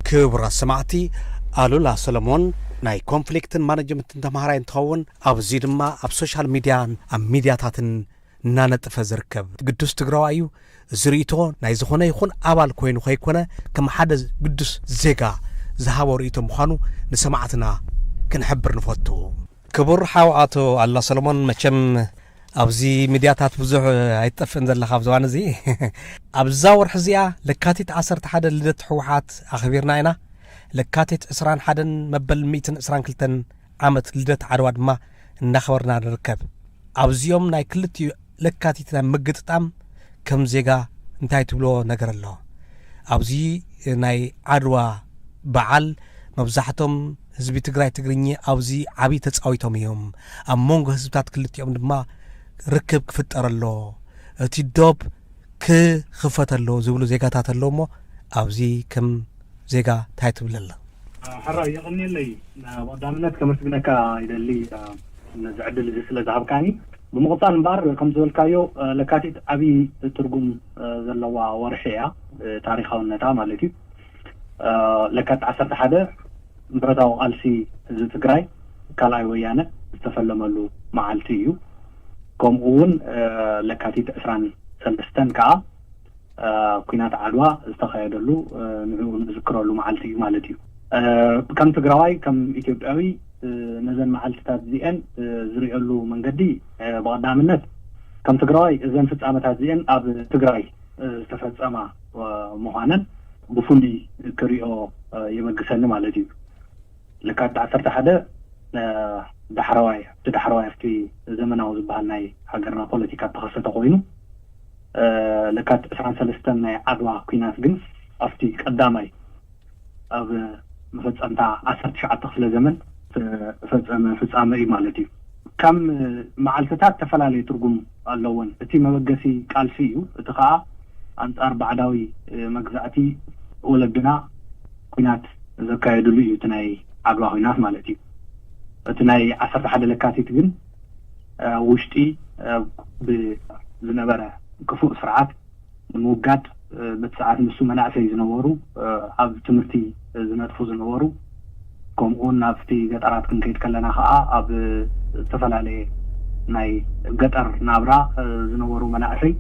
ክቡራት ሰማዕቲ፣ ኣሉላ ሰለሞን ናይ ኮንፍሊክትን ማነጅመንትን ተምሃራይ እንትኸውን፣ ኣብዚ ድማ ኣብ ሶሻል ሚድያን ኣብ ሚድያታትን እናነጥፈ ዝርከብ ግዱስ ትግራዋይ እዩ። እዚ ርእይቶ ናይ ዝኾነ ይኹን ኣባል ኮይኑ ከይኮነ፣ ከም ሓደ ግዱስ ዜጋ ዝሃቦ ርእይቶ ምዃኑ ንሰማዕትና ክንሕብር ንፈቱ። ክቡር ሓው ኣቶ ኣሉላ ሰለሞን፣ መቸም ኣብዚ ሚድያታት ብዙሕ ኣይትጠፍእን ዘለኻ ኣብዚ እዋን እዚ። ኣብዛ ወርሒ እዚኣ ለካቲት ዓሰርተ ሓደ ልደት ህወሓት ኣኽቢርና ኢና። ለካቲት ዕስራን ሓደን መበል ሚእትን ዕስራን ክልተን ዓመት ልደት ዓድዋ ድማ እናኸበርና ንርከብ። ኣብዚኦም ናይ ክልቲኡ ለካቲት ናይ ምግጥጣም ከም ዜጋ እንታይ ትብሎ ነገር ኣሎ? ኣብዚ ናይ ዓድዋ በዓል መብዛሕቶም ህዝቢ ትግራይ ትግርኛ ኣብዚ ዓብዪ ተፃዊቶም እዮም። ኣብ መንጎ ህዝብታት ክልቲኦም ድማ ርክብ ክፍጠር ኣሎ። እቲ ዶብ ክኽፈት ኣሎ ዝብሉ ዜጋታት ኣለዉ እሞ ኣብዚ ከም ዜጋ እንታይ ትብል ኣላ? ሕራይ የቐንየለይ። ብቐዳምነት ከመስግነካ ይደሊ፣ ነዚ ዕድል እዚ ስለ ዝሃብካኒ። ብምቕጻል እምበኣር ከም ዝበልካዮ ለካቲት ዓብዪ ትርጉም ዘለዋ ወርሒ እያ፣ ታሪኻውነታ ማለት እዩ። ለካቲት ዓሰርተ ሓደ ብረታዊ ቃልሲ ህዝቢ ትግራይ ካልኣይ ወያነ ዝተፈለመሉ መዓልቲ እዩ። ከምኡ እውን ለካቲት ዕስራን ሰለስተን ከዓ እ፣ ኲናት ዓድዋ ዝተኻየደሉ፣ እ፣ ንዕኡ ንዝክረሉ መዓልቲ እዩ ማለት እዩ። እ፣ ከም ትግራዋይ፣ ከም ኢትዮጵያዊ፣ እ፣ ነዘን መዓልትታት እዚአን፣ እ፣ ዝሪኦሉ መንገዲ፣ እ፣ ብቐዳምነት ከም ትግራዋይ እዘን ፍጻመታት እዚአን ኣብ ትግራይ፣ እ፣ ዝተፈጸማ፣ እ፣ ምዃነን ብፍሉይ ክሪኦ፣ እ፣ የበግሰኒ ማለት እዩ። ለካቲት ዓሰርተ ሓደ፣ እ፣ ዳሕረዋይ፣ እቲ ዳሕረዋይ ኣብቲ ዘመናዊ ዝበሃል ናይ ሃገርና ፖለቲካ እተኸሰተ ኮይኑ፣ እ፣ ለካቲት ዕስራን ሰለስተን ናይ ዓድዋ ኲናት ግን ኣብቲ ቀዳማይ ኣብ መፈጸምታ ዓሰርተ ትሽዓተ ክፍለ ዘመን ዝተፈጸመ ፍጻመ እዩ ማለት እዩ። ከም መዓልትታት ዝተፈላለየ ትርጉም ኣለወን። እቲ መበገሲ ቃልሲ እዩ። እቲ ኸኣ ኣንጻር ባዕዳዊ፣ እ፣ መግዛእቲ ወለድና ኲናት ዘካየድሉ እዩ፣ እቲ ናይ ዓድዋ ኲናት ማለት እዩ። እቲ ናይ ዓሰርተ ሓደ ለካቲት ግን፣ እ፣ ውሽጢ፣ እ፣ ብዝነበረ ክፉእ ስርዓት ንምውጋድ፣ እ፣ በቲ ሰዓት ንሱ መናእሰይ ዝነበሩ፣ እ፣ ኣብ ትምህርቲ ዝነጥፉ ዝነበሩ፣ ከምኡውን ናብቲ ገጠራት ክንከይድ ከለና ኸዓ ኣብ ዝተፈላለየ ናይ ገጠር ናብራ፣ እ፣ ዝነበሩ መናእሰይ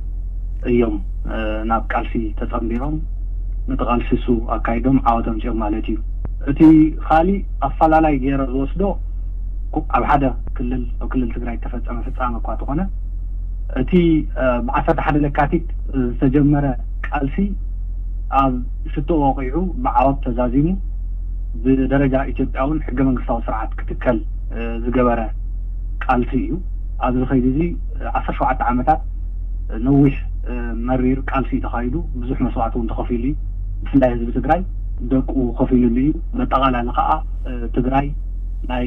እዮም፣ እ፣ ናብ ቃልሲ ተጸንቢሮም፣ ነቲ ቃልሲ እሱ ኣካይዶም ዓወት ኣምጺኦም ማለት እዩ። እቲ ካሊእ ኣፈላላይ ገይረ ዝወስዶ፣ ኩ-፣ ኣብ ሓደ ክልል፣ ኣብ ክልል ትግራይ እተፈጸመ ፍጻመ እኳ ተኾነ፣ እቲ፣ እ፣ ብዓሰርተ ሓደ ለካቲት ዝተጀመረ ቃልሲ ኣብ ሽቶ ወቒዑ ብዓወት ተዛዚሙ፣ ብደረጃ ኢትዮጵያ እውን ሕገ መንግስታዊ ስርዓት ክትከል፣ እ፣ ዝገበረ ቃልሲ እዩ። ኣብዚ ኸይዲ እዚ፣ እ፣ ዓሰርተ ሸውዓተ ዓመታት፣ እ፣ ነዊሕ፣ እ፣ መሪር ቃልሲ እዩ ተኻይዱ። ብዙሕ መስዋእቲ እውን ተኸፊሉ እዩ። ብፍላይ ህዝቢ ትግራይ ደቁ ከፊሉሉ እዩ። በጠቓላሊ ኸዓ፣ እ፣ ትግራይ ናይ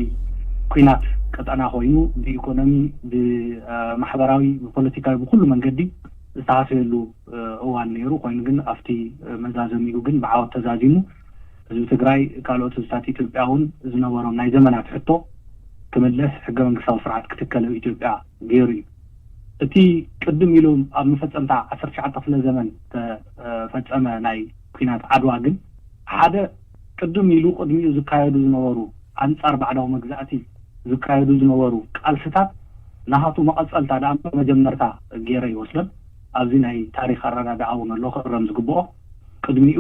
ኲናት ቀጠና ኮይኑ ብኢኮኖሚ፣ ብ-፣ እ፣ ማሕበራዊ፣ ብፖለቲካዊ፣ ብኹሉ መንገዲ ዝተሃሰየሉ፣ እ፣ እዋን ነይሩ። ኮይኑ ግን ኣብቲ፣ እ፣ መዛዘሚኡ ግን ብዓወት ተዛዚሙ። ህዝቢ ትግራይ፣ ካልኦት ህዝብታት ኢትዮጵያ እውን ዝነበሮም ናይ ዘመናት ሕቶ ክምለስ፣ ሕገ መንግስታዊ ስርዓት ክትከል ኣብ ኢትዮጵያ ገይሩ እዩ። እቲ ቅድም ኢሉ ኣብ መፈጸምታ ዓሰርተ ትሽዓተ ክፍለ ዘመን ዝተፈጸመ ናይ ኲናት ዓድዋ ግን ሓደ ቅድም ኢሉ ቅድሚኡ ዝካየዱ ዝነበሩ፣ ኣንጻር ባዕዳዊ መግዛእቲ ዝካየዱ ዝነበሩ ቃልስታት ናሃቱ መቐጸልታ ደኣ እምበር መጀመርታ ገይረ ይወስዶን። ኣብዚ ናይ ታሪኽ ኣረዳድኣ እውን ኣሎ ክእረም ዝግብኦ። ቅድሚኡ፣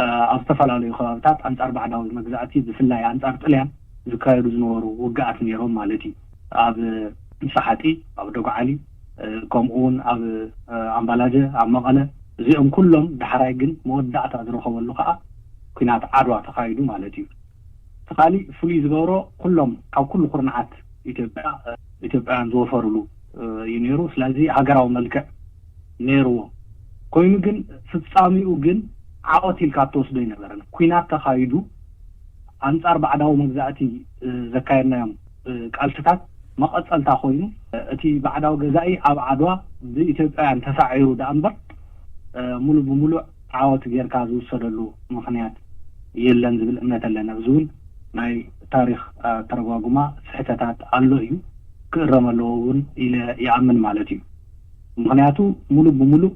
እ፣ ኣብ ዝተፈላለዩ ከባብታት ኣንጻር ባዕዳዊ መግዛእቲ፣ ብፍላይ ኣንጻር ጥልያን ዝካየዱ ዝነበሩ ውግኣት ነይሮም ማለት እዩ። ኣብ ሰሓጢ፣ ኣብ ዶግዓሊ፣ እ፣ ከምኡ እውን ኣብ፣ እ፣ ኣምባላጀ፣ ኣብ መቐለ፣ እዚኦም ኩሎም ዳሕራይ ግን መወዳእታ ዝረኸበሉ ከዓ ኲናት ዓድዋ ተኻይዱ ማለት እዩ። እቲ ካሊእ ፍሉይ ዝገብሮ፣ ኩሎም ካብ ኩሉ ኩርናዓት ኢትዮጵያ፣ እ፣ ኢትዮጵያውያን ዝወፈሩሉ፣ እ፣ እዩ ነይሩ። ስለዚ ሃገራዊ መልክዕ ነይርዎ። ኮይኑ ግን ፍጻሜኡ ግን ዓወት ኢልካ እትወስዶ ኣይነበረን። ኲናት ተኻይዱ፣ ኣንጻር ባዕዳዊ መግዛእቲ፣ እ፣ ዘካየድናዮም፣ እ፣ ቃልስታት መቐጸልታ ኮይኑ፣ እ፣ እቲ ባዕዳዊ ገዛኢ ኣብ ዓድዋ ብኢትዮጵያውያን ተሳዒሩ ደኣ እምበር፣ እ፣ ሙሉእ ብሙሉእ ዓወት ጌርካ ዝውሰደሉ ምኽንያት የለን ዝብል እምነት ኣለና። እዚ እውን ናይ ታሪኽ፣ እ፣ ተረጓጉማ ስሕተታት ኣሎ እዩ፣ ክእረም ኣለዎ እውን ኢለ ይኣምን ማለት እዩ። ምኽንያቱ ሙሉእ ብሙሉእ፣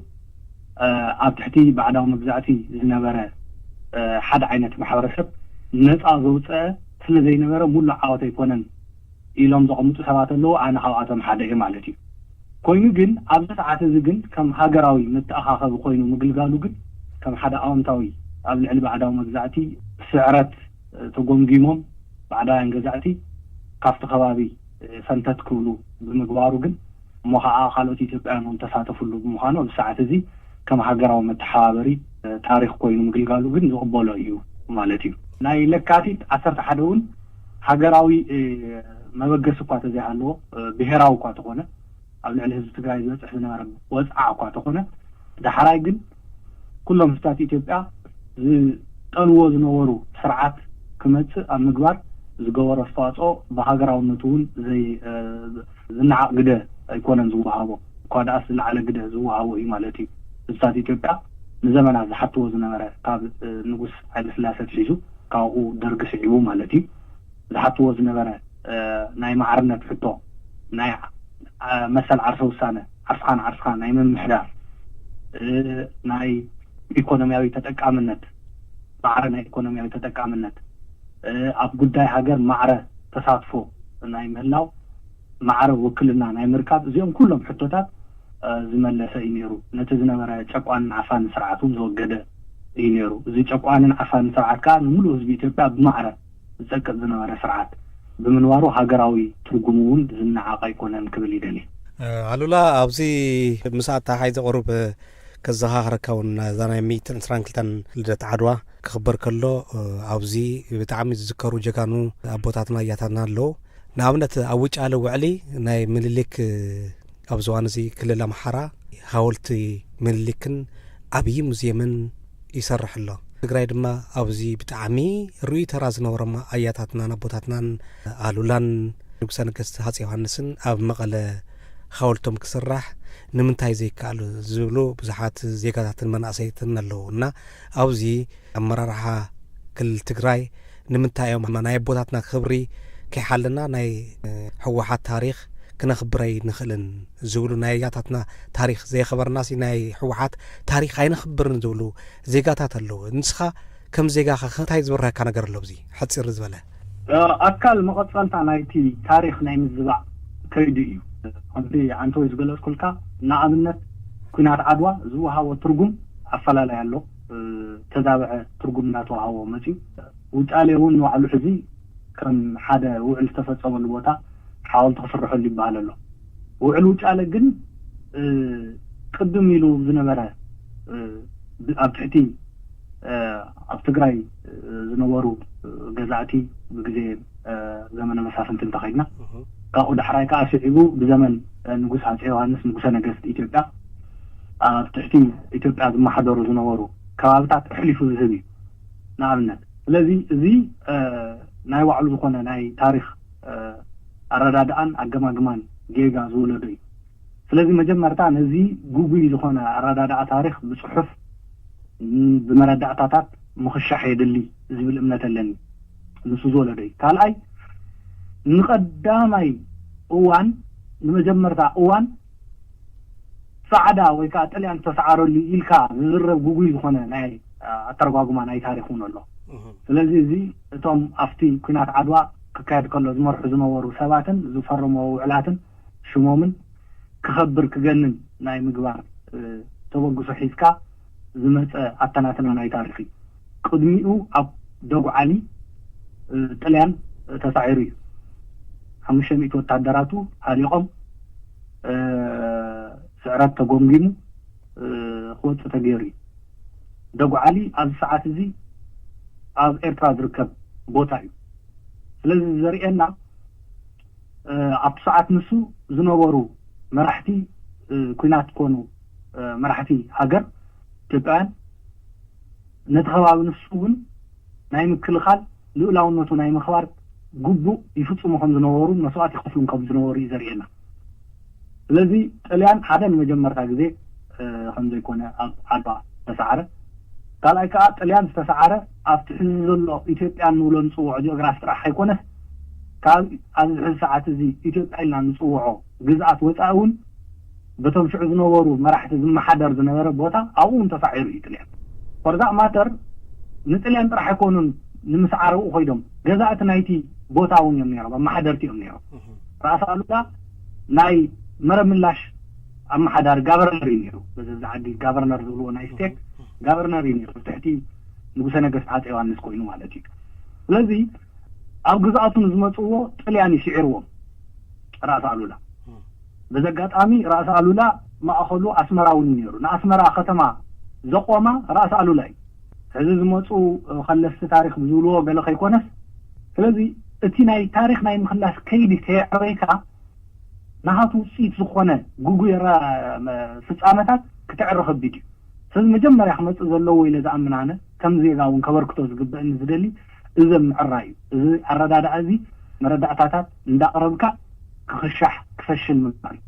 እ፣ ኣብ ትሕቲ ባዕዳዊ መግዛእቲ ዝነበረ ሓደ ዓይነት ማሕበረሰብ ነፃ ዘውፀአ ስለ ዘይነበረ ሙሉእ ዓወት ኣይኮነን ኢሎም ዘቐምጡ ሰባት ኣለዉ። ኣነ ካብኣቶም ሓደ እየ ማለት እዩ። ኮይኑ ግን ኣብዚ ሰዓት እዚ ግን ከም ሃገራዊ መተኣኻኸቢ ኮይኑ ምግልጋሉ ግን ከም ሓደ ኣወንታዊ ኣብ ልዕሊ ባዕዳዊ መግዛእቲ ስዕረት ተጎምጊሞም ባዕዳውያን ገዛእቲ ካብቲ ከባቢ ፈንተት ክብሉ ብምግባሩ ግን እሞ ከዓ ካልኦት ኢትዮጵያውያን እውን ተሳተፍሉ ብምዃኑ ኣብዚ ሰዓት እዚ ከም ሃገራዊ መተሓባበሪ ታሪኽ ኮይኑ ምግልጋሉ ግን ዝቕበሎ እዩ ማለት እዩ። ናይ ለካቲት ዓሰርተ ሓደ እውን ሃገራዊ መበገሲ እኳ ተዘይሃለዎ ብሄራዊ እኳ ተኾነ ኣብ ልዕሊ ህዝቢ ትግራይ ዝበፅሕ ዝነበረ ወፅዓ እኳ ተኾነ ዳሕራይ ግን ኩሎም ህዝብታት ኢትዮጵያ ዝጠልዎ ዝነበሩ ስርዓት ክመፅእ ኣብ ምግባር ዝገበሮ ኣስተዋፅኦ ብሃገራውነቱ እውን ዝነዓቕ ግደ ኣይኮነን ዝወሃቦ። እኳ ደኣስ ዝለዓለ ግደ ዝወሃቦ እዩ ማለት እዩ። ህዝብታት ኢትዮጵያ ንዘመናት ዝሓትዎ ዝነበረ ካብ ንጉስ ሓይለስላሴ ኣትሒዙ ካብኡ ደርጊ ስዒቡ ማለት እዩ ዝሓትዎ ዝነበረ ናይ ማዕርነት ሕቶ፣ ናይ መሰል ዓርሰ ውሳነ፣ ዓርስኻ ንዓርስኻ ናይ ምምሕዳር፣ ናይ ኢኮኖሚያዊ ተጠቃምነት፣ ማዕረ ናይ ኢኮኖሚያዊ ተጠቃምነት፣ ኣብ ጉዳይ ሃገር ማዕረ ተሳትፎ ናይ ምህላው፣ ማዕረ ውክልና ናይ ምርካብ፣ እዚኦም ኩሎም ሕቶታት ዝመለሰ እዩ ነይሩ። ነቲ ዝነበረ ጨቋንን ዓፋንን ስርዓት እውን ዘወገደ እዩ ነይሩ። እዚ ጨቋንን ዓፋንን ስርዓት ከዓ ንምሉእ ህዝቢ ኢትዮጵያ ብማዕረ ዝፀቅጥ ዝነበረ ስርዓት ብምንባሩ ሃገራዊ ትርጉሙ እውን ዝነዓቕ ኣይኮነን ክብል ይደሊ። ኣሉላ፣ ኣብዚ ምስ ኣተሓሒዘ ቁሩብ ከዘኻኽረካ እውን እዛ ናይ ሚእትን ዕስራን ክልተን ልደት ዓድዋ ክኽበር ከሎ ኣብዚ ብጣዕሚ ዝዝከሩ ጀጋኑ ኣቦታትና ኣያታትና ኣለዉ። ንኣብነት ኣብ ውጫለ ውዕሊ ናይ ምኒልክ ኣብ ዝዋን እዚ ክልል ኣምሓራ ሓወልቲ ምኒልክን ዓብዪ ሙዝየምን ይሰርሕ ኣሎ። ትግራይ ድማ ኣብዚ ብጣዕሚ ርኡይ ተራ ዝነበሮም ኣያታትናን ኣቦታትናን ኣሉላን ንጉሰ ነገስት ሃፀይ ዮሃንስን ኣብ መቐለ ሓወልቶም ክስራሕ ንምንታይ ዘይከኣሉ ዝብሉ ብዙሓት ዜጋታትን መናእሰይትን ኣለዉ እና ኣብዚ ኣመራርሓ ክልል ትግራይ ንምንታይ እዮም ናይ ኣቦታትና ክብሪ ከይሓልና ናይ ህወሓት ታሪኽ ክነኽብር ኣይንኽእልን ዝብሉ ናይ ኣያታትና ታሪኽ ዘየኸበርናሲ ናይ ህወሓት ታሪኽ ኣይነኽብርን ዝብሉ ዜጋታት ኣለዉ። ንስኻ ከም ዜጋ ከ እንታይ ዝብረካ ነገር ኣሎ? ኣብዚ ሓፂር ዝበለ ኣካል መቐፀልታ ናይቲ ታሪኽ ናይ ምዝባዕ ከይዱ እዩ። ከምቲ ኣንተወይ ዝገለፅኩልካ ንኣብነት ኩናት ዓድዋ ዝወሃቦ ትርጉም ኣፈላላይ ኣሎ። ተዛብዐ ትርጉም እናተዋሃቦ መፅዩ። ውጫሌ እውን ንባዕሉ ሕዚ ከም ሓደ ውዕል ዝተፈፀመሉ ቦታ ሓወልቲ ክስርሐሉ ይበሃል ኣሎ። ውዕል ውጫለ ግን ቅድም ኢሉ ዝነበረ ኣብ ትሕቲ ኣብ ትግራይ ዝነበሩ ገዛእቲ ብግዜ ዘመነ መሳፍንቲ እንተኸድና ካብኡ ዳሕራይ ከዓ ስዒቡ ብዘመን ንጉስ ኣፀ ዮሃንስ ንጉሰ ነገስት ኢትዮጵያ ኣብ ትሕቲ ኢትዮጵያ ዝመሓደሩ ዝነበሩ ከባብታት ኣሕሊፉ ዝህብ እዩ። ንኣብነት ስለዚ እዚ ናይ ባዕሉ ዝኾነ ናይ ታሪኽ ኣረዳድኣን ኣገማግማን ጌጋ ዝወለዶ እዩ። ስለዚ መጀመርታ ነዚ ግጉይ ዝኾነ ኣረዳድኣ ታሪኽ ብፅሑፍ ብመረዳእታታት ምኽሻሕ የድሊ ዝብል እምነት ኣለኒ። ንሱ ዝወለዶ እዩ። ካልኣይ ንቐዳማይ እዋን ንመጀመርታ እዋን ፃዕዳ ወይ ከዓ ጥልያን ዝተሰዓረሉ ኢልካ ዝዝረብ ግጉይ ዝኾነ ናይ ኣተረጓጉማ ናይ ታሪክ እውን ኣሎ። ስለዚ እዚ እቶም ኣብቲ ኩናት ዓድዋ ክካየድ ከሎ ዝመርሑ ዝነበሩ ሰባትን ዝፈረምዎ ውዕላትን ሽሞምን ክኸብር ክገንን ናይ ምግባር ተበግሶ ሒዝካ ዝመፀ ኣተናትና ናይ ታሪክ እዩ። ቅድሚኡ ኣብ ደጉዓሊ ጥልያን ተሳዒሩ እዩ። ሓሙሽተ ሚእቲ ወታደራቱ ሃሊቖም ስዕረት ተጎምጊሙ ክወፅእ ተገይሩ እዩ። ደጉዓሊ ኣብዚ ሰዓት እዚ ኣብ ኤርትራ ዝርከብ ቦታ እዩ። ስለዚ ዘርእየና ኣብቲ ሰዓት ንሱ ዝነበሩ መራሕቲ ኩናት ኮኑ መራሕቲ ሃገር ኢትዮጵያውያን ነቲ ከባቢ ንሱ እውን ናይ ምክልኻል ልኡላውነቱ ናይ ምኽባር ግቡእ ይፍፅሙ ከም ዝነበሩ መስዋእት ይኸፍሉን ከም ዝነበሩ እዩ ዘርእየና። ስለዚ ጥልያን ሓደ ንመጀመርታ ግዜ ከም ዘይኮነ ኣብ ዓድዋ ዝተሰዓረ፣ ካልኣይ ከዓ ጥልያን ዝተሰዓረ ኣብቲ ሕዚ ዘሎ ኢትዮጵያ እንብሎ ንፅውዖ ጂኦግራፊ ጥራሕ ኣይኮነስ ካብ ኣብዚ ሕዚ ሰዓት እዚ ኢትዮጵያ ኢልና ንፅውዖ ግዝኣት ወፃኢ እውን በቶም ሽዑ ዝነበሩ መራሕቲ ዝመሓደር ዝነበረ ቦታ ኣብኡ እውን ተሳዒሩ እዩ ጥልያን። For that matter ንጥልያን ጥራሕ ኣይኮኑን ንምስዓር ኣብኡ ኮይዶም፣ ገዛእቲ ናይቲ ቦታ እውን እዮም ነይሮም፣ ኣመሓደርቲ እዮም ነይሮም። ራእሲ ኣሉላ ናይ መረብ ምላሽ ኣመሓዳሪ ጋቨርነር እዩ ነይሩ። በዚ ዓዲ ጋቨርነር ዝብልዎ ናይ ስቴት ጋቨርነር እዩ ነይሩ፣ ትሕቲ ንጉሰ ነገስት ኣጼ ዮሃንስ ኮይኑ ማለት እዩ። ስለዚ ኣብ ግዝኣቱ ንዝመፅዎ ጥልያን ይስዒርዎም ራእሲ ኣሉላ። በዚ ኣጋጣሚ ራእሲ ኣሉላ ማእኸሉ ኣስመራ እውን እዩ ነይሩ። ንኣስመራ ከተማ ዘቆማ ራእሲ ኣሉላ እዩ። ሕዚ ዝመፁ ከለስቲ ታሪክ ብዝብልዎ ገለ ከይኮነስ፣ ስለዚ እቲ ናይ ታሪክ ናይ ምክላስ ከይዲ ከየዕረይካ ናሃቱ ውፅኢት ዝኾነ ጉጉይ ራ- መ- ፍፃመታት ክተዕሪ ከቢድ እዩ። ስለዚ መጀመርያ ክመፅእ ዘለዎ ኢለ ዝኣምን ኣነ ከም ዜጋ እውን ከበርክቶ ዝግበእኒ ዝደሊ እዚ ምዕራይ እዩ። እዚ ኣረዳድኣ እዚ መረዳእታታት እንዳቕረብካ ክኽሻሕ ክፈሽል ምግባር እዩ።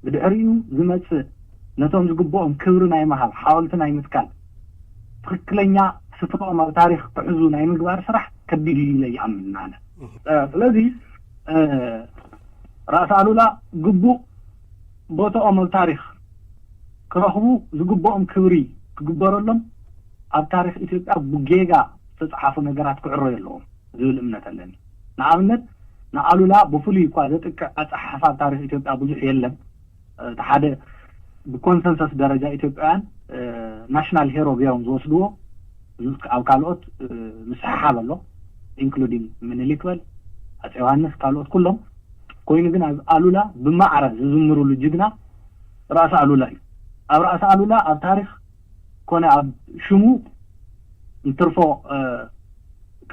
ብድሕሪኡ ዝመፅእ ነቶም ዝግብኦም ክብሪ ናይ ምሃብ ሓወልቲ ናይ ምትካል ትኽክለኛ ስፍርኦም ኣብ ታሪክ ክሕዙ ናይ ምግባር ስራሕ ከቢድ እዩ ኢለ ይኣምን ኣነ። ስለዚ ራእሲ ኣሉላ ግቡእ ቦታኦም ኣብ ታሪክ ክረኽቡ ዝግብኦም ክብሪ ክግበረሎም ኣብ ታሪክ ኢትዮጵያ ብጌጋ ዝተፅሓፉ ነገራት ክዕረዩ ኣለዎም ዝብል እምነት ኣለኒ። ንኣብነት ንኣሉላ ብፍሉይ እኳ ዘጥቅዕ ኣፀሓሕፋ ኣብ ታሪክ ኢትዮጵያ ብዙሕ የለን። እቲ ሓደ ብኮንሰንሰስ ደረጃ ኢትዮጵያውያን ናሽናል ሄሮ ገይሮም ዝወስድዎ ኣብ ካልኦት ምስሕሓብ ኣሎ ኢንክሉዲንግ ምኒልክ በል ኣፀ ዮሃንስ ካልኦት ኩሎም። ኮይኑ ግን ኣብ ኣሉላ ብማዕረ ዝዝምርሉ ጅግና ራእሲ ኣሉላ እዩ። ኣብ ራእሲ ኣሉላ ኣብ ታሪክ ኮነ ኣብ ሽሙ እንትርፎ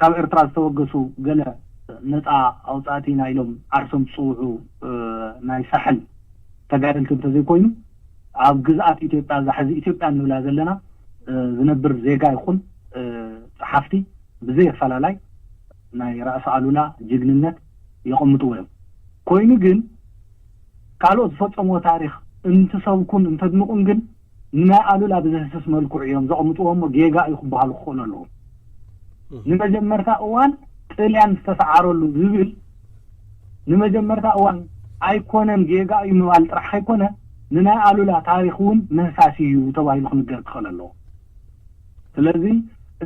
ካብ ኤርትራ ዝተበገሱ ገለ ነፃ ኣውፃእቲ ናይሎም ዓርሶም ዝፅውዑ ናይ ሳሕል ተጋደልቲ እንተዘይኮይኑ ኣብ ግዝኣት ኢትዮጵያ እዛ ሕዚ ኢትዮጵያ እንብላ ዘለና ዝነብር ዜጋ ይኹን ፀሓፍቲ ብዘይ ኣፈላላይ ናይ ራእሲ ኣሉላ ጅግንነት የቐምጥዎ እዮም። ኮይኑ ግን ካልኦት ዝፈፀምዎ ታሪክ እንትሰብኩን እንተድንቁን ግን ንናይ ኣሉላ ብዘህስስ መልክዑ እዮም ዘቐምጥዎ እሞ ጌጋ እዩ ክበሃሉ ክኽእሉ ኣለዎም። ንመጀመርታ እዋን ጥልያን ዝተሰዓረሉ ዝብል ንመጀመርታ እዋን ኣይኮነን ጌጋ እዩ ምባል ጥራሕ ከይኮነ ንናይ ኣሉላ ታሪክ እውን ምህሳስ እዩ ተባሂሉ ክንገር ክኽእል ኣለዎ። ስለዚ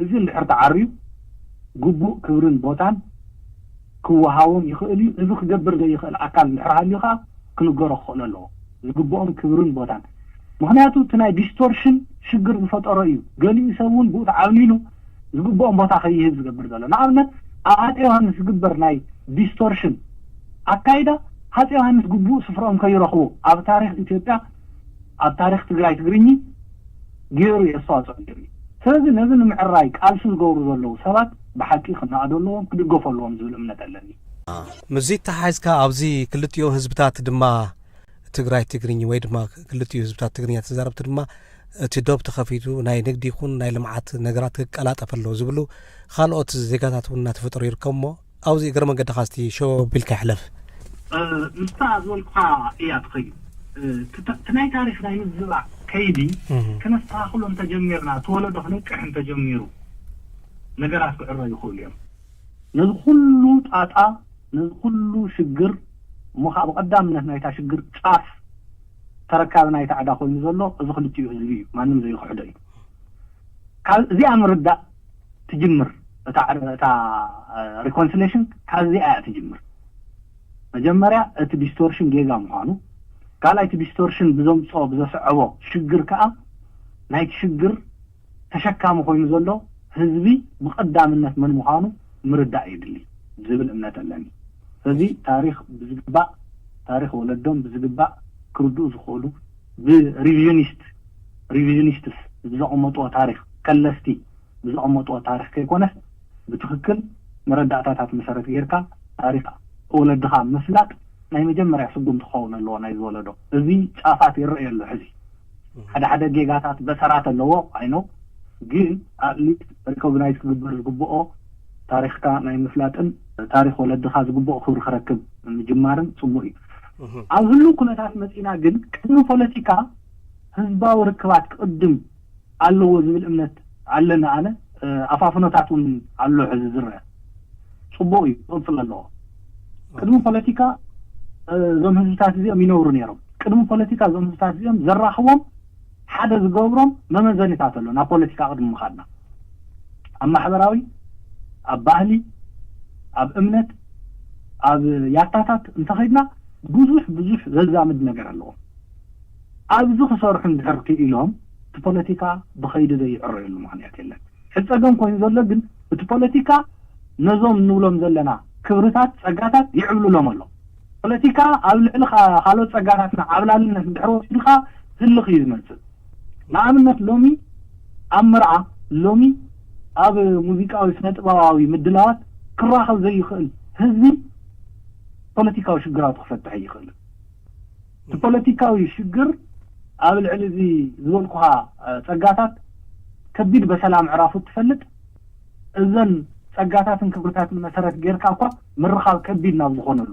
እዚ እንድሕር ተዓርዩ ግቡእ ክብርን ቦታን ክወሃቦም ይኽእል እዩ። እዚ ክገብር ዘይኽእል ኣካል እንድሕር ሃልዩ ከዓ ክንገሮ ክኽእል ኣለዎ። ዝግብኦም ክብርን ቦታን ምክንያቱ እቲ ናይ ዲስቶርሽን ሽግር ዝፈጠሮ እዩ። ገሊኡ ሰብ እውን ብኡ ተዓብሊሉ ዝግብኦም ቦታ ከይህብ ዝገብር ዘሎ ንኣብነት ኣብ ኣፀ ዮሃንስ ዝግበር ናይ ዲስቶርሽን ኣካይዳ ኣፀ ዮሃንስ ግቡእ ስፍርኦም ከይረኽቡ ኣብ ታሪክ ኢትዮጵያ ኣብ ታሪክ ትግራይ ትግርኝ ገይሩ የስተዋፅኦ ነይሩ እዩ። ስለዚ ነዚ ንምዕራይ ቃልሲ ዝገብሩ ዘለዉ ሰባት ብሓቂ ክነኣዶ ኣለዎም ክድገፉ ኣለዎም ዝብል እምነት ኣለኒ። ምስዚ ተሓሒዝካ ኣብዚ ክልቲኡ ህዝብታት ድማ ትግራይ ትግርኝ ወይ ድማ ክልቲኡ ህዝብታት ትግርኛ ተዛረብቲ ድማ እቲ ዶብ ተኸፊቱ ናይ ንግዲ ይኹን ናይ ልምዓት ነገራት ክቀላጠፍ ኣለዎ ዝብሉ ካልኦት ዜጋታት እውን እናተፈጠሩ ይርከቡ እሞ ኣብዚ እግረ መንገድኻ እስቲ ሸው ቢልካ ይሕለፍ። ምስታ ዝበልኩኻ እያ ትኸይድ። እቲ ናይ ታሪክ ናይ ምዝባዕ ከይዲ ከነስተኻኽሎ እንተጀሚርና እቲ ወለዶ ክነቅሕ እንተጀሚሩ ነገራት ክዕረ ይኽእሉ እዮም። ነዚ ኩሉ ጣጣ ነዚ ኩሉ ሽግር እሞ ከዓ ብቀዳምነት ናይታ ሽግር ጫፍ ተረካቢ ናይታ ዕዳ ኮይኑ ዘሎ እዚ ክልቲኡ ህዝቢ እዩ። ማንም ዘይክሕዶ እዩ። ካብ እዚኣ ምርዳእ ትጅምር እታ እታ ሪኮንሲሌሽን ካብዚኣ እያ ትጅምር። መጀመርያ እቲ ዲስቶርሽን ጌጋ ምዃኑ፣ ካልኣይ እቲ ዲስቶርሽን ብዘምፅኦ ብዘስዐቦ ሽግር ከዓ ናይቲ ሽግር ተሸካሚ ኮይኑ ዘሎ ህዝቢ ብቐዳምነት መን ምዃኑ ምርዳእ የድሊ ዝብል እምነት ኣለኒ። ስለዚ ታሪኽ ብዝግባእ ታሪኽ ወለዶም ብዝግባእ ክርድኡ ዝኽእሉ ብሪቪዥኒስት ሪቪዥኒስትስ ብዘቐመጥዎ ታሪኽ ከለስቲ ብዘቐመጥዎ ታሪኽ ከይኮነስ ብትኽክል መረዳእታታት መሰረት ጌርካ ታሪኽ ወለድኻ ምፍላጥ ናይ መጀመርያ ስጉምቲ ክኸውን ኣለዎ ናይዚ ወለዶ። እዚ ጫፋት ይረኣይ ኣሎ ሕዚ ሓደ ሓደ ጌጋታት በሰራት ኣለዎ ኣይኖ ግን ኣትሊስት ሪኮግናይዝ ክግበር ዝግብኦ ታሪኽካ ናይ ምፍላጥን ታሪኽ ወለድኻ ዝግብኦ ክብሪ ክረክብ ምጅማርን ፅቡቅ እዩ። ኣብ ህሉ ኩነታት መፂና ግን ቅድሚ ፖለቲካ ህዝባዊ ርክባት ክቅድም ኣለዎ ዝብል እምነት ኣለኒ ኣነ። ኣፋፍኖታት እውን ኣሎ ሕዚ ዝረአ ፅቡቅ እዩ ክቅፅል ኣለዎ። ቅድሚ ፖለቲካ እዞም ህዝብታት እዚኦም ይነብሩ ነይሮም። ቅድሚ ፖለቲካ እዞም ህዝብታት እዚኦም ዘራኽቦም ሓደ ዝገብሮም መመዘኒታት ኣሎ ናብ ፖለቲካ ቅድሚ ምኻድና። ኣብ ማሕበራዊ፣ ኣብ ባህሊ፣ ኣብ እምነት፣ ኣብ ያታታት እንተኸድና ብዙሕ ብዙሕ ዘዛምድ ነገር ኣለዎ። ኣብዚ ክሰርሑ እንድሕር ክኢሎም እቲ ፖለቲካ ብኸይዲ ዘይዕረየሉ ምኽንያት የለን። ሕፀገም ኮይኑ ዘሎ ግን እቲ ፖለቲካ ነዞም እንብሎም ዘለና ክብርታት፣ ፀጋታት ይዕብልሎም ኣሎ። ፖለቲካ ኣብ ልዕሊ ካልኦት ፀጋታትና ዓብላልነት እንድሕር ወሲድካ ህልኽ እዩ ዝመፅእ። ንኣብነት ሎሚ ኣብ መርዓ፣ ሎሚ ኣብ ሙዚቃዊ ስነ ጥበባዊ ምድላዋት ክራኸብ ዘይኽእል ህዝቢ ፖለቲካዊ ሽግራቱ ክፈትሕ ይኽእል። እቲ ፖለቲካዊ ሽግር ኣብ ልዕሊ እዚ ዝበልኩኻ ፀጋታት ከቢድ በሰላ ምዕራፉ ትፈልጥ። እዘን ፀጋታትን ክብርታትን መሰረት ጌርካ እኳ ምርኻብ ከቢድ ናብ ዝኾነሉ፣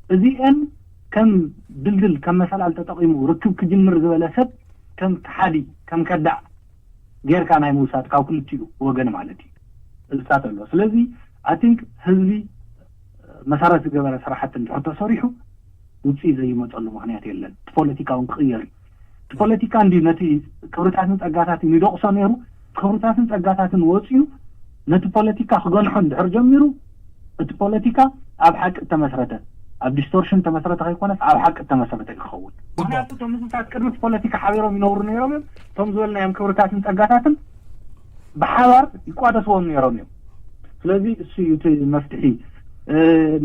እዚአን ከም ድልድል ከም መሰላል ተጠቒሙ ርክብ ክጅምር ዝበለ ሰብ ከም ከሓዲ፣ ከም ከዳዕ ጌርካ ናይ ምውሳድ ካብ ክልቲኡ ወገን ማለት እዩ። እዚታት ኣሎ። ስለዚ ኣይ ቲንክ ህዝቢ መሰረት ዝገበረ ስራሕቲ እንድሕር ተሰሪሑ ውፅኢት ዘይመፀሉ ምኽንያት የለን። እቲ ፖለቲካ እውን ክቕየር እዩ። እቲ ፖለቲካ እንዲ ነቲ ክብርታትን ፀጋታትን ይደቕሶ ነይሩ። ክብርታትን ፀጋታትን ወፂኡ ነቲ ፖለቲካ ክገንሖ እንድሕር ጀሚሩ እቲ ፖለቲካ ኣብ ሓቂ እተመስረተ፣ ኣብ ዲስቶርሽን ተመስረተ ከይኮነስ ኣብ ሓቂ እተመስረተ እዩ ክኸውን። ምክንያቱ እቶም ህዝብታት ቅድሚ እቲ ፖለቲካ ሓቢሮም ይነብሩ ነይሮም እዮም። እቶም ዝበልናዮም ክብርታትን ፀጋታትን ብሓባር ይቋደስዎም ነይሮም እዮም። ስለዚ እሱ እዩ እቲ መፍትሒ።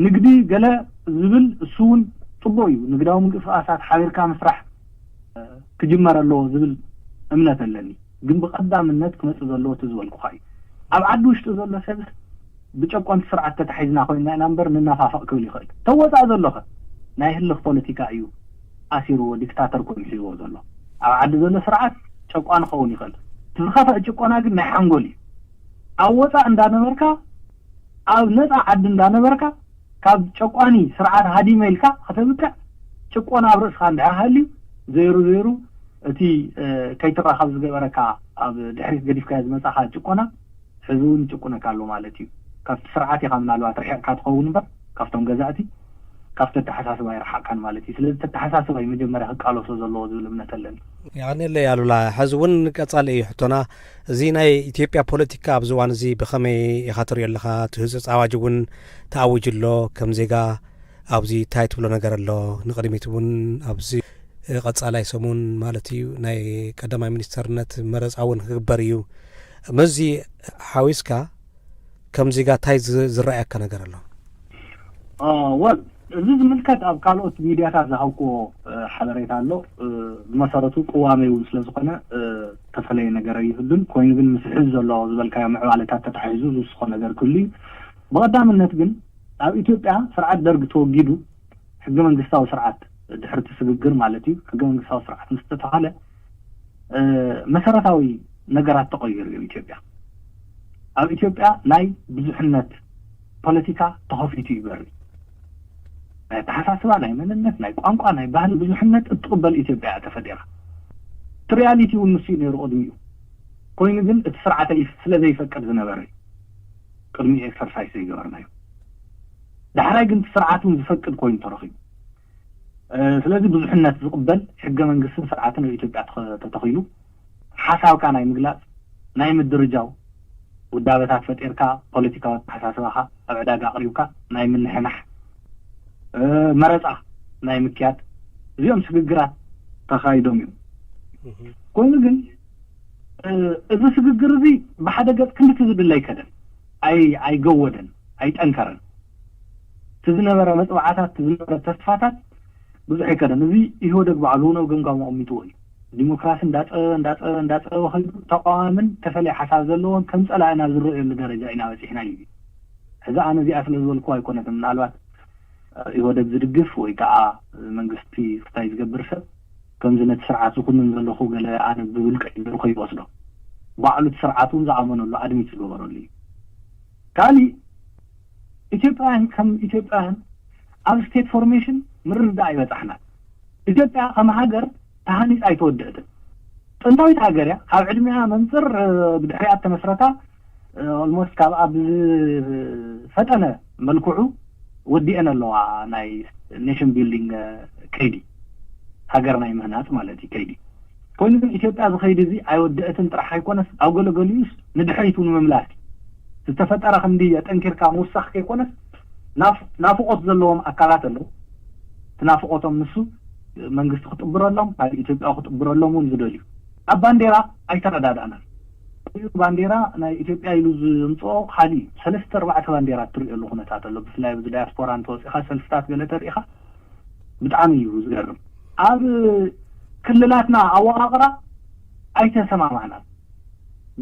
ንግዲ ገለ ዝብል እሱ እውን ፅቡቅ እዩ። ንግዳዊ ምንቅስቃሳት ሓቢርካ ምስራሕ ክጅመር ኣለዎ ዝብል እምነት ኣለኒ። ግን ብቀዳምነት ክመፅእ ዘለዎ እቲ ዝበልኩካ እዩ። ኣብ ዓዲ ውሽጢ ዘሎ ሰብ ብጨቆንቲ ስርዓት ተታሒዝና ኮይንና ኢና እምበር ንናፋፈቅ ክብል ይኽእል። ተወፃእ ዘሎኸ ናይ ህልኽ ፖለቲካ እዩ ኣሲርዎ፣ ዲክታተር ኮይኑ ሒዝዎ ዘሎ። ኣብ ዓዲ ዘሎ ስርዓት ጨቋኒ ክኸውን ይኽእል። እቲ ዝኸፍአ ጭቆና ግን ናይ ሓንጎል እዩ። ኣብ ወፃእ እንዳነበርካ፣ ኣብ ነፃ ዓዲ እንዳነበርካ ካብ ጨቋኒ ስርዓት ሃዲመ ኢልካ ከተብቅዕ ጭቆና ኣብ ርእስኻ እንድሕር ሃልዩ ዘይሩ ዘይሩ እቲ ከይትራኸብ ዝገበረካ ኣብ ድሕሪት ገዲፍካዮ ዝመፃኻ ጭቆና ሕዚ እውን ይጭቁነካ ኣሎ ማለት እዩ። ካብቲ ስርዓት ኢኻ ምናልባት ርሒቕካ ትኸውን እምበር ካብቶም ገዛእቲ ካብቲ ኣተሓሳስባ ኣይረሓቕካን ማለት እዩ። ስለዚ እቲ ኣተሓሳስባ እዩ መጀመርያ ክቃለሶ ዘለዎ ዝብል እምነት ኣለኒ። የቐንየለይ ኣሉላ። ሕዚ እውን ቀጻሊ እዩ ሕቶና። እዚ ናይ ኢትዮጵያ ፖለቲካ ኣብዚ እዋን እዚ ብኸመይ ኢኻ ትሪኦ ኣለኻ? እቲ ህጹጽ ኣዋጅ እውን ተኣዊጁ ኣሎ። ከም ዜጋ ኣብዚ እንታይ ትብሎ ነገር ኣሎ? ንቕድሚት እውን ኣብዚ ቀጻላይ ሰሙን ማለት እዩ ናይ ቀዳማይ ሚኒስተርነት መረጻ እውን ክግበር እዩ። ምስዚ ሓዊስካ ከም ዜጋ እንታይ ዝ- ዝረኣየካ ነገር ኣሎ? ወል፣ እዚ ዝምልከት ኣብ ካልኦት ሚድያታት ዝሃብክዎ ሓበሬታ ኣሎ። ብመሰረቱ ቅዋመይ እውን ስለ ዝኾነ ተፈለየ ነገር ኣይህሉን። ኮይኑ ግን ምስ ሕዚ ዘሎ ዝበልካዮ ምዕባለታት ተታሒዙ ዝውስኾ ነገር ክህሉ እዩ። ብቐዳምነት ግን ኣብ ኢትዮጵያ ስርዓት ደርግ ተወጊዱ ሕገ መንግስታዊ ስርዓት ድሕርቲ ስግግር ማለት እዩ። ሕገ መንግስታዊ ስርዓት ምስ ተተኸለ መሰረታዊ ነገራት ተቐይሩ እዩ ኢትዮጵያ። ኣብ ኢትዮጵያ ናይ ብዙሕነት ፖለቲካ ተኸፊቱ ይበሪ። ናይ ኣተሓሳስባ፣ ናይ መንነት፣ ናይ ቋንቋ፣ ናይ ባህሊ ብዙሕነት እትቕበል ኢትዮጵያ እያ ተፈጢራ። እቲ ሪያሊቲ እውን ንሱ እዩ ነይሩ ቅድሚኡ። ኮይኑ ግን እቲ ስርዓት ኣይ- ስለ ዘይፈቅድ ዝነበረ እዩ ቅድሚኡ ኤክሰርሳይዝ ዘይገበርናዮ። ዳሕራይ ግን እቲ ስርዓት እውን ዝፈቅድ ኮይኑ ተረኺቡ። ስለዚ ብዙሕነት ዝቕበል ሕገ መንግስትን ስርዓትን ኣብ ኢትዮጵያ ተተኺሉ ሓሳብካ ናይ ምግላፅ፣ ናይ ምድርጃው ውዳበታት ፈጢርካ ፖለቲካዊ ኣተሓሳስባኻ ኣብ ዕዳጋ ኣቕሪብካ ናይ ምንሕናሕ መረፃ ናይ ምክያድ እዚኦም ስግግራት ተኻይዶም እዮም። ኮይኑ ግን እዚ ስግግር እዚ ብሓደ ገፅ ክንድቲ ዝድለ ኣይከደን፣ ኣይ- ኣይገወደን፣ ኣይጠንከረን። እቲ ዝነበረ መፅዋዕታት፣ እቲ ዝነበረ ተስፋታት ብዙሕ ኣይከደን። እዚ ኢህወደግ ባዕሉ እውን ኣብ ገምጋሙ ኣቐሚጥዎ እዩ። ዲሞክራሲ እንዳፀበበ እንዳፀበበ እንዳፀበበ ከይዱ ተቃዋምን ተፈለየ ሓሳብ ዘለዎን ከም ፀላኢ ናብ ዝረኣየሉ ደረጃ ኢና በፂሕና እዩ። ሕዚ ኣነ እዚኣ ስለ ዝበልኩ ኣይኮነትን። ምናልባት ኢህወደግ ዝድግፍ ወይ ከዓ መንግስቲ ክታይ ዝገብር ሰብ ከምዚ ነቲ ስርዓት ዝኩንን ዘለኹ ገለ ኣነ ብብልቀይ ገይሩ ከይወስዶ ባዕሉ እቲ ስርዓት እውን ዝኣመነሉ ኣድሚት ዝገበረሉ እዩ። ካሊእ ኢትዮጵያውያን ከም ኢትዮጵያውያን ኣብ ስቴት ፎርሜሽን ምርድዳእ ኣይበፃሕናን። ኢትዮጵያ ከም ሃገር ተሃኒፃ ኣይተወደእትን። ጥንታዊት ሃገር እያ። ካብ ዕድሚኣ መንፅር ብድሕሪኣ ተመስረታ ኦልሞስት ካብ ኣብ ዝፈጠነ መልክዑ ወዲአን ኣለዋ ናይ ኔሽን ቢልዲንግ ከይዲ፣ ሃገር ናይ ምህናፅ ማለት እዩ ከይዲ። ኮይኑ ግን ኢትዮጵያ ዝኸይድ እዚ ኣይወደአትን ጥራሕ ኣይኮነስ፣ ኣብ ገለገሊኡስ ንድሕሪቱ ንምምላስ ዝተፈጠረ ክንዲ ኣጠንኪርካ ምውሳኽ ከይኮነስ፣ ናፍ- ናፍቆት ዘለዎም ኣካላት ኣለዉ። እቲ ናፍቆቶም ንሱ መንግስቲ ክጥብረሎም፣ ካልእ ኢትዮጵያ ክጥብረሎም እውን ዝደልዩ። ኣብ ባንዴራ ኣይተረዳዳእናን። እዩ ባንዴራ ናይ ኢትዮጵያ ኢሉ ዝምፅኦ ካልእ እዩ። ሰለስተ ኣርባዕተ ባንዴራ እትርእየሉ ኩነታት ኣሎ። ብፍላይ ኣብዚ ዳያስፖራ እንተወፂኻ፣ ሰልፍታት ገለ ተሪኢኻ፣ ብጣዕሚ እዩ ዝገርም። ኣብ ክልላትና ኣወቃቕራ ኣይተሰማማዕናን።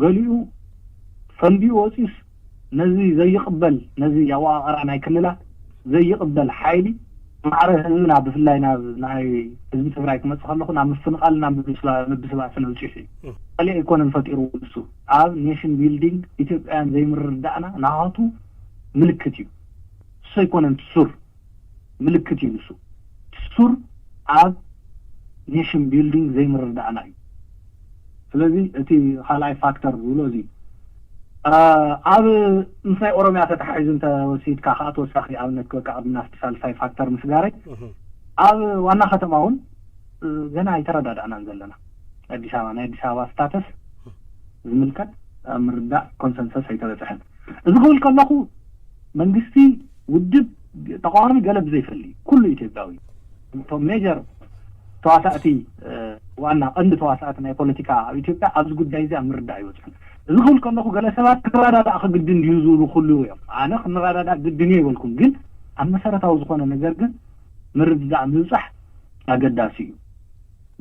ገሊኡ ፈንዲኡ ወፂኡስ፣ ነዚ ዘይቕበል፣ ነዚ ኣወቃቕራ ናይ ክልላት ዘይቕበል ሓይሊ፣ ማዕረ ህዝብና፣ ብፍላይ ናብ ናይ ህዝቢ ትግራይ ክመፅእ ከለኹ፣ ናብ ምፍንቓል፣ ናብ ምብስባ- ምብስባስን ኣብፂሑ እዩ። ካልእ ኣይኮነን ፈጢሩ። እሱ ኣብ ኔሽን ቢልዲንግ ኢትዮጵያውያን ዘይምርዳእና ናቱ ምልክት እዩ። እሱ ኣይኮነን ሱር ምልክት እዩ። ንሱ ሱር ኣብ ኔሽን ቢልዲንግ ዘይምርዳእና እዩ። ስለዚ እቲ ካልኣይ ፋክተር ዝብሎ እዚ እዩ። ኣብ ምስ ናይ ኦሮሚያ ተተሓሒዙ እንተወሲድካ ከዓ፣ ተወሳኺ ኣብነት ክበካ፣ ኣብ ናፍቲ ሳልሳይ ፋክተር ምስጋረይ፣ ኣብ ዋና ከተማ እውን ገና ኣይተረዳዳእናን ዘለና። ኣዲስ ኣበባ፣ ናይ ኣዲስ ኣበባ ስታተስ ዝምልከት ኣብ ምርዳእ ኮንሰንሰስ ኣይተበፅሐን። እዚ ክብል ከለኹ፣ መንግስቲ፣ ውድብ፣ ተቃዋሚ ገለ ብዘይፈሊ፣ ኩሉ ኢትዮጵያዊ፣ እቶም ሜጀር ተዋሳእቲ፣ ዋና ቀንዲ ተዋሳእቲ ናይ ፖለቲካ ኣብ ኢትዮጵያ ኣብዚ ጉዳይ እዚ ኣብ ምርዳእ ኣይበፅሑን። እዚ ክብል ከለኹ፣ ገለ ሰባት ክረዳዳእ ክግድን ድዩ ዝብሉ ክህልዉ እዮም። ኣነ ክንረዳዳእ ግድን እዩ ኣይበልኩን፣ ግን ኣብ መሰረታዊ ዝኾነ ነገር ግን ምርድዳእ ምብፃሕ ኣገዳሲ እዩ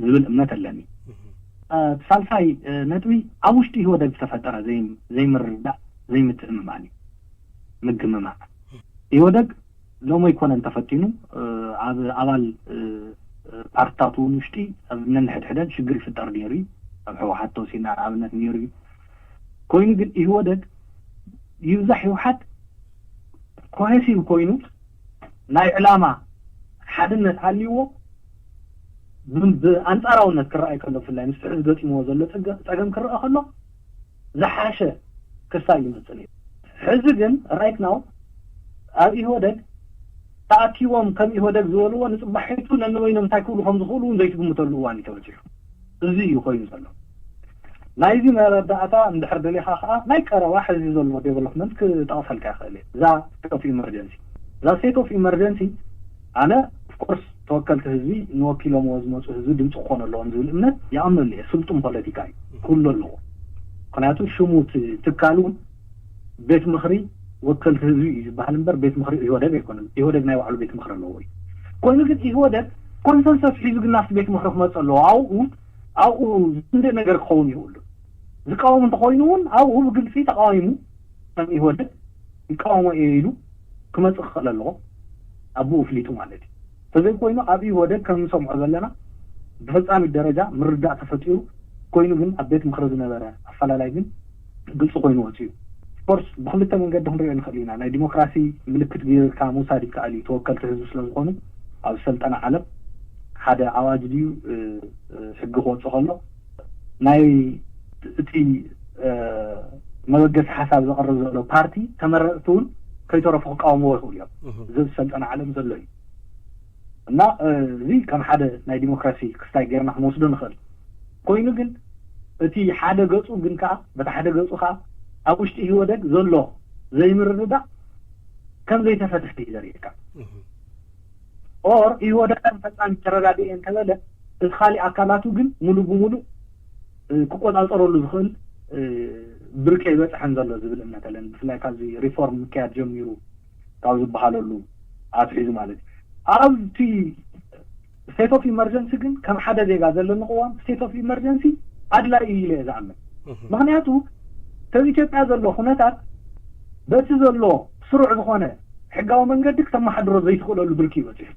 ዝብል እምነት ኣለኒ። እቲ ሳልሳይ ነጥቢ፣ ኣብ ውሽጢ ኢህወደግ ዝተፈጠረ ዘይምርዳእ፣ ዘይምትእምማን እዩ። ምግምማዕ ኢህወደግ ሎሚ ኣይኮነን ተፈቲኑ። ኣብ ኣባል ፓርትታት እውን ውሽጢ ኣብ ነንሕድሕደን ሽግር ይፍጠር ነይሩ እዩ። ኣብ ህወሓት ተወሲድና ንኣብነት ነይሩ እዩ። ኮይኑ ግን ኢህወደግ ይብዛሕ ይውሓድ ኮሄሲቭ ኮይኑ ናይ ዕላማ ሓድነት ሃልይዎ፣ ብኣንፃራውነት ክረኣይ ከሎ፣ ብፍላይ ምስ ሕዚ ገጢምዎ ዘሎ ፀገም ክረአ ከሎ ዝሓሸ ክስታይ ይመፅእ ነይሩ። ሕዚ ግን ራይት ናው ኣብ ኢህወደግ ተኣኪቦም ከም ኢህወደግ ዝበልዎ ንፅባሒቱ ነንበይኖም እንታይ ክብሉ ከም ዝኽእሉ እውን ዘይትግምተሉ እዋን እዩ ተበፂሑ። እዚ እዩ ኮይኑ ዘሎ። ናይዚ መረዳእታ እንድሕር ደሊኻ ከዓ ናይ ቀረባ ሕዚ ዘሎ ዴቨሎፕመንት ክጠቕሰልካ ይኽእል እየ። እዛ ስቴት ኦፍ ኢመርጀንሲ እዛ ስቴት ኦፍ ኢመርጀንሲ ኣነ ኦፍኮርስ ተወከልቲ ህዝቢ ንወኪሎምዎ ዝመፁ ህዝቢ ድምፂ ክኾኑ ኣለዎም ዝብል እምነት ይኣምነሉ እየ። ስልጡን ፖለቲካ እዩ ክህሉ ኣለዎ። ምክንያቱ ሽሙ እቲ ትካል እውን ቤት ምኽሪ ወከልቲ ህዝቢ እዩ ዝበሃል እምበር ቤት ምኽሪ ኢህወደግ ኣይኮነን። ኢህወደግ ናይ ባዕሉ ቤት ምኽሪ ኣለዎ እዩ። ኮይኑ ግን ኢህወደግ ኮንሰንሰስ ሒዙ ግን ናብቲ ቤት ምኽሪ ክመፅእ ኣለዎ። ኣብኡ ኣብኡ ዝንድእ ነገር ክኸውን ይኽእሉ። ዝቃወም እንተኾይኑ እውን ኣብኡ ብግልፂ ተቃዊሙ ከም ኢህወደግ ይቃወሞ እየ ኢሉ ክመፅእ ክኽእል ኣለዎ። ኣብኡ ፍሊጡ ማለት እዩ። ተዘይኮይኑ ኣብ ኢህወደግ ከም ንሰምዖ ዘለና ብፈፃሚት ደረጃ ምርዳእ ተፈጢሩ ኮይኑ ግን ኣብ ቤት ምኽሪ ዝነበረ ኣፈላላይ ግን ግልፂ ኮይኑ ወፂኡ። ኦፍኮርስ ብክልተ መንገዲ ክንሪኦ ንኽእል ኢና። ናይ ዲሞክራሲ ምልክት ጌርካ ምውሳድ ይከኣል እዩ። ተወከልቲ ህዝቢ ስለዝኾኑ ኣብ ዝሰልጠነ ዓለም ሓደ ኣዋጅ ድዩ ሕጊ ክወፅእ ከሎ ናይ እቲ መበገሲ ሓሳብ ዘቕርብ ዘሎ ፓርቲ ተመረፅቲ እውን ከይተረፉ ክቃወምዎ ይኽእሉ እዮም። እዚ ዝሰልጠነ ዓለም ዘሎ እዩ። እና እዚ ከም ሓደ ናይ ዲሞክራሲ ክስታይ ጌርና ክንወስዶ ንኽእል። ኮይኑ ግን እቲ ሓደ ገፁ ግን ከዓ በቲ ሓደ ገፁ ከዓ ኣብ ውሽጢ ኢህወደግ ዘሎ ዘይምርድዳእ ከም ዘይተፈትሐ እዩ ዘርእየካ። ኦር ኢህወደግ ከም ፈፃሚ ተረዳድኤ እንተበለ እቲ ካሊእ ኣካላቱ ግን ሙሉእ ብሙሉእ ክቆፃፀረሉ ዝኽእል ብርኪ ኣይበፅሐን ዘሎ ዝብል እምነት ኣለኒ። ብፍላይ ካብዚ ሪፎርም ምክያድ ጀሚሩ ካብ ዝበሃለሉ ኣትሒዙ ማለት እዩ። ኣብቲ ስቴት ኦፍ ኢመርጀንሲ ግን ከም ሓደ ዜጋ ዘለኒ ቅዋም ስቴት ኦፍ ኢመርጀንሲ ኣድላይ እዩ ኢለ እየ ዝኣምን። ምክንያቱ ከብ ኢትዮጵያ ዘሎ ኩነታት በቲ ዘሎ ስሩዕ ዝኾነ ሕጋዊ መንገዲ ክተመሓድሮ ዘይትኽእለሉ ብርኪ እዩ በፂሑ።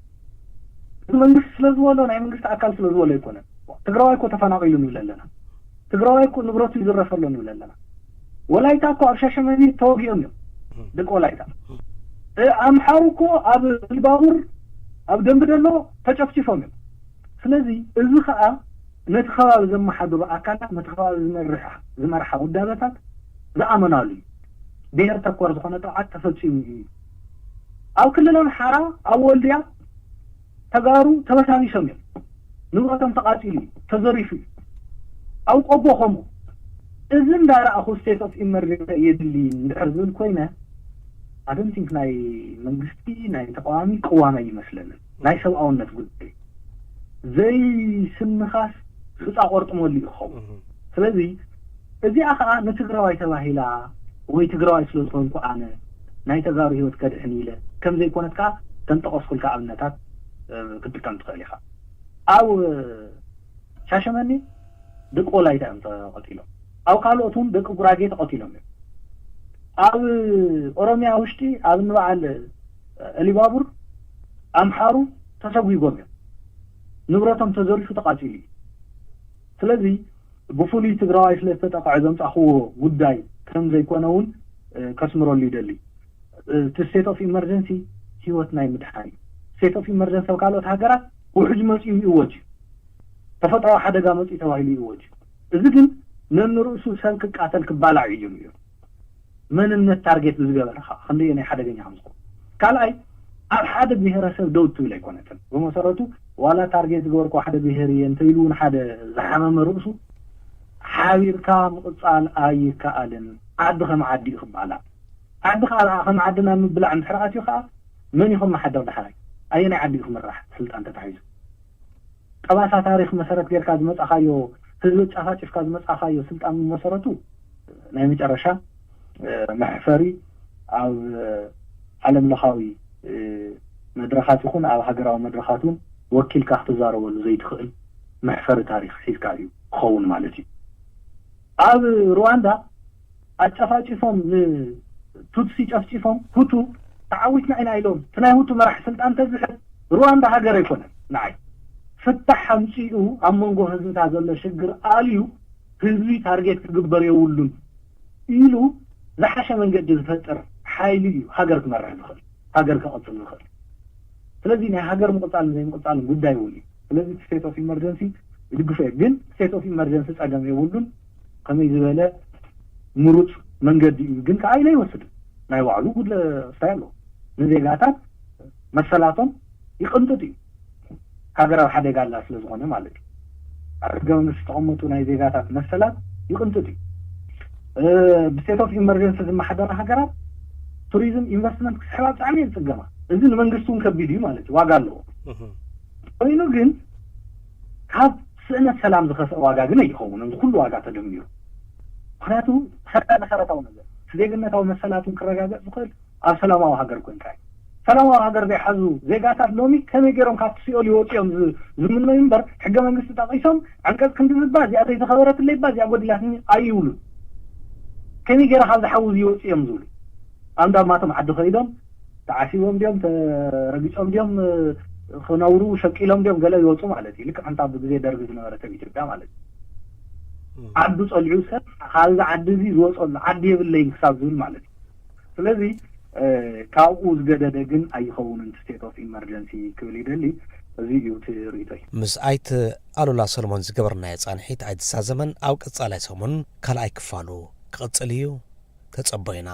እዚ መንግስቲ ስለ ዝበሎ ናይ መንግስቲ ኣካል ስለ ዝበሎ ኣይኮነን። ትግራዋይ እኮ ተፈናቒሉ ንብል ኣለና። ትግራዋይ እኮ ንብረቱ ይዝረፈ ኣሎ ንብል ኣለና። ወላይታ እኮ ኣብ ሻሸመኔ ተወጊኦም እዮም ደቂ ወላይታ። ኣምሓሩ እኮ ኣብ ኢሉባቡር ኣብ ደምቢ ደሎ ተጨፍጭፎም እዮም። ስለዚ እዚ ከዓ ነቲ ከባቢ ዘመሓድሩ ኣካላት ነቲ ከባቢ ዝመርሓ ውዳበታት ዝኣመናሉ እዩ። ብሄር ተኮር ዝኾነ ጥቕዓት ተፈፂሙ እዩ። ኣብ ክልል ኣምሓራ ኣብ ወልድያ ተጋሩ ተበሳቢሶም እዮም። ንብረቶም ተቓፂሉ እዩ፣ ተዘሪፉ እዩ። ኣብ ቆቦ ከምኡ። እዚ እንዳረኣኹ state of emergency የድሊ እንድሕር ዝብል ኮይነ፣ I don't think ናይ መንግስቲ ናይ ተቃዋሚ ቅዋም ኣይመስለንን። ናይ ሰብኣውነት ጉዳይ ዘይስንኻስ ሑፃ ቆርጥመሉ እዩ ክኸውን። ስለዚ እዚኣ ከዓ ንትግራዋይ ተባሂላ ወይ ትግራዋይ ስለ ዝኾንኩ ኣነ ናይ ተጋሩ ህይወት ከድሕን ኢለ ከም ዘይኮነት ከዓ ተንጠቐስኩልካ ኣብነታት ክትጥቀም ትኽእል ኢኻ። ኣብ ሻሸመኔ ደቂ ወላይታ እዮም ተቐቲሎም። ኣብ ካልኦት እውን ደቂ ጉራጌ ተቐቲሎም እዮም። ኣብ ኦሮሚያ ውሽጢ ኣብ ንበዓል እሊባቡር ኣምሓሩ ተሰጒጎም እዮም። ንብረቶም ተዘሪፉ ተቓፂሉ እዩ። ስለዚ ብፍሉይ ትግራዋይ ስለ ዝተጠቕዐ ዘምፃእኽዎ ጉዳይ ከም ዘይኮነ እውን ከስምረሉ ይደሊ። እቲ state of emergency ህይወት ናይ ምድሓን እዩ። State of emergency ኣብ ካልኦት ሃገራት ውሕጅ መፂኡ ይእወጅ እዩ። ተፈጥራዊ ሓደጋ መፂኡ ተባሂሉ ይእወጅ እዩ። እዚ ግን ነንርእሱ ሰብ ክቃተል ክባላዕ እዩ ጀሚሩ። መንነት ታርጌት ብዝገበረ ከዓ ክንደየናይ ሓደገኛ ከም ዝኾነ። ካልኣይ ኣብ ሓደ ብሄረሰብ ደው ትብል ኣይኮነትን። ብመሰረቱ ዋላ ታርጌት ዝገበርኩ ሓደ ብሄር እየ እንተኢሉ እውን ሓደ ዝሓመመ ርእሱ ሓቢርካ ምቕፃል ኣይከኣልን። ዓዲ ከም ዓዲ እዩ ክባላዕ። ዓዲ ከዓ ከም ዓዲ ናብ ምብላዕ እንድሕር ኣትዩ ከዓ መን እዩ ከመሓድር ዳሕራይ? ኣየናይ ዓዲ እዩ ክምራሕ ስልጣን ተታሒዙ? ጠባሳ ታሪክ መሰረት ጌርካ ዝመፃኻዮ፣ ህዝቢ ጫፋጭፍካ ዝመፃኻዮ ስልጣን ብመሰረቱ ናይ መጨረሻ መሕፈሪ ኣብ ዓለም ለኻዊ መድረኻት ይኹን ኣብ ሃገራዊ መድረኻት እውን ወኪልካ ክትዛረበሉ ዘይትኽእል መሕፈሪ ታሪክ ሒዝካ እዩ ክኸውን ማለት እዩ። ኣብ ሩዋንዳ ኣጨፋጭፎም ንቱትሲ ጨፍጭፎም ሁቱ ተዓዊትና ኢና ኢሎም እቲ ናይ ሁቱ መራሕ ስልጣን ተዝሕዝ ሩዋንዳ ሃገር ኣይኮነን። ንዓይ ፍታሕ ኣምፂኡ ኣብ መንጎ ህዝብታ ዘሎ ሽግር ኣልዩ ህዝቢ ታርጌት ክግበር የብሉን ኢሉ ዝሓሸ መንገዲ ዝፈጥር ሓይሊ እዩ ሃገር ክመርሕ ዝኽእል፣ ሃገር ክቐፅል ዝኽእል። ስለዚ ናይ ሃገር ምቕፃልን ዘይምቕፃልን ጉዳይ እውን እዩ። ስለዚ state of emergency ይድግፎ እየ፣ ግን state of emergency ፀገም የብሉን። ከመይ ዝበለ ምሩፅ መንገዲ እዩ፣ ግን ከዓ ኢለ ይወስድ ናይ ባዕሉ ጉድለ ስታይ ኣለዎ። ንዜጋታት መሰላቶም ይቕንጥጥ እዩ። ሃገራዊ ሓደጋ ኣላ ስለ ዝኾነ ማለት እዩ። ኣብ ሕገ መንግስቲ ዝተቐመጡ ናይ ዜጋታት መሰላት ይቕንጥጥ እዩ። ብ state of emergency ዝመሓደራ ሃገራት ቱሪዝም ኢንቨስትመንት ክስሕባ ብጣዕሚ እየን ዝፅገማ። እዚ ንመንግስቲ እውን ከቢድ እዩ ማለት እዩ፣ ዋጋ ኣለዎ። ኮይኑ ግን ካብ ስእነት ሰላም ዝኸፍአ ዋጋ ግን ኣይኸውን እዚ ኩሉ ዋጋ ተደሚሩ። ምክንያቱ ሓደ መሰረታዊ ነገር ዜግነታዊ መሰላት እውን ክረጋገፅ ዝኽእል ኣብ ሰላማዊ ሃገር ኮንካ እዩ። ሰላማዊ ሃገር ዘይሓዙ ዜጋታት ሎሚ ከመይ ገይሮም ካብቲ ሲኦል ይወፁ እዮም ዝምነዩ እምበር ሕገ መንግስቲ ጠቒሶም ዓንቀፅ ክንዲ ዝባ እዚኣ ዘይተኸበረትለይ እባ እዚኣ ጎዲላትኒ ኣይብሉን። ከመይ ገይረ ካብ ዝሓዊ ይወፁ እዮም ዝብሉ ኣብ እንዳማቶም ዓዲ ከይዶም ተዓሲቦም ድዮም ተረጊፆም ድዮም ክነብሩ ሸቂሎም ድዮም ገለ ይወፁ ማለት እዩ። ልክዕ ከምታ ብግዜ ደርጊ ዝነበረት ኣብ ኢትዮጵያ ማለት እዩ። ዓዱ ፀሊዑ ሰብ ካብዚ ዓዲ እዚ ዝወፀሉ ዓዲ የብለይን ክሳብ ዝብል ማለት እዩ። ስለዚ ካብኡ ዝገደደ ግን ኣይኸውንን state of emergency ክብል ይደሊ። እዚ እዩ እቲ ርእይቶይ። ምስ ኣይተ ኣሉላ ሰሎሞን ዝገበርናዮ ፃንሒት ኣይትሳዘመን። ኣብ ቀፃላይ ሰሙን ካልኣይ ክፋሉ ክቕፅል እዩ። ተፀበዩና።